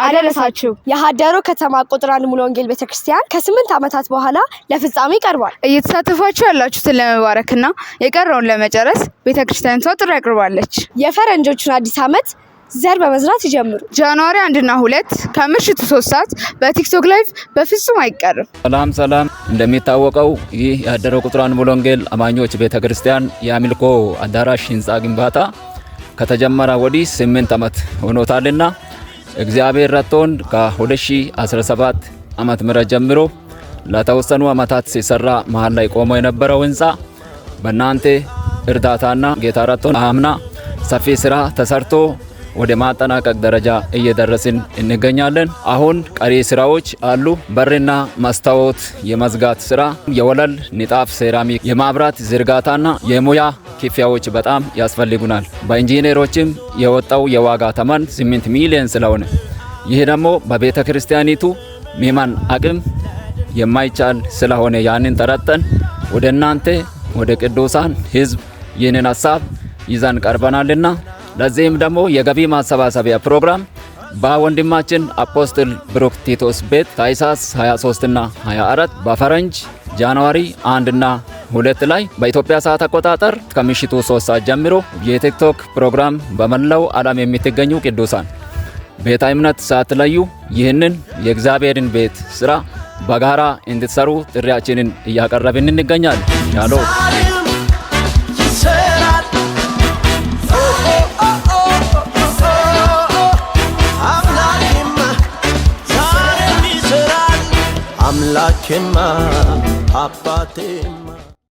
አደረሳችሁ። የሀደሮ ከተማ ቁጥር 1 ሙሉ ወንጌል ቤተክርስቲያን ከ8 ዓመታት በኋላ ለፍጻሜ ቀርቧል። እየተሳተፋችሁ ያላችሁትን ለመባረክና የቀረውን ለመጨረስ ቤተክርስቲያኒቷ ጥሪ አቅርባለች። የፈረንጆቹን አዲስ ዓመት ዘር በመዝራት ይጀምሩ። January 1ና 2 ከምሽቱ 3 ሰዓት በቲክቶክ live በፍጹም አይቀርም። ሰላም ሰላም። እንደሚታወቀው ይህ የሀደሮ ቁጥር 1 ሙሉ ወንጌል አማኞች ቤተ ክርስቲያን የአምልኮ አዳራሽ ህንፃ ግንባታ ከተጀመረ ወዲህ 8 ዓመት ሆኖታልና እግዚአብሔር ረድቶን ከ2017 ዓመተ ምህረት ጀምሮ ለተወሰኑ ዓመታት ሲሰራ መሀል ላይ ቆሞ የነበረው ህንፃ በእናንተ እርዳታና ጌታ ረድቶን አምና ሰፊ ስራ ተሰርቶ ወደ ማጠናቀቅ ደረጃ እየደረስን እንገኛለን። አሁን ቀሪ ስራዎች አሉ። በርና መስታወት የመዝጋት ስራ፣ የወለል ንጣፍ፣ ሴራሚክ፣ የማብራት ዝርጋታና የሙያ ክፍያዎች በጣም ያስፈልጉናል። በኢንጂነሮችም የወጣው የዋጋ ተመን 8 ሚሊዮን ስለሆነ ይህ ደግሞ በቤተ ክርስቲያኒቱ ምእመን አቅም የማይቻል ስለሆነ ያንን ተረድተን ወደ እናንተ ወደ ቅዱሳን ህዝብ ይህንን ሀሳብ ይዘን ቀርበናልና ለዚህም ደግሞ የገቢ ማሰባሰቢያ ፕሮግራም በወንድማችን Apostle ብሩክ ቲቶስ ቤት ታህሳስ 23 እና 24፣ በፈረንጅ January 1 እና 2 ላይ በኢትዮጵያ ሰዓት አቆጣጠር ከምሽቱ 3 ሰዓት ጀምሮ የቲክቶክ ፕሮግራም በመላው ዓለም የምትገኙ ቅዱሳን ቤተ እምነት ሳትለዩ ይህንን የእግዚአብሔርን ቤት ስራ በጋራ እንድትሰሩ ጥሪያችንን እያቀረብን እንገኛለን። ሻሎም። ዛሬም ይሰራል። ኦ ኦ ኦ ኦ ኦ፣ አምላኬማ ዛሬም ይሰራል። አምላኬማ አባቴማ።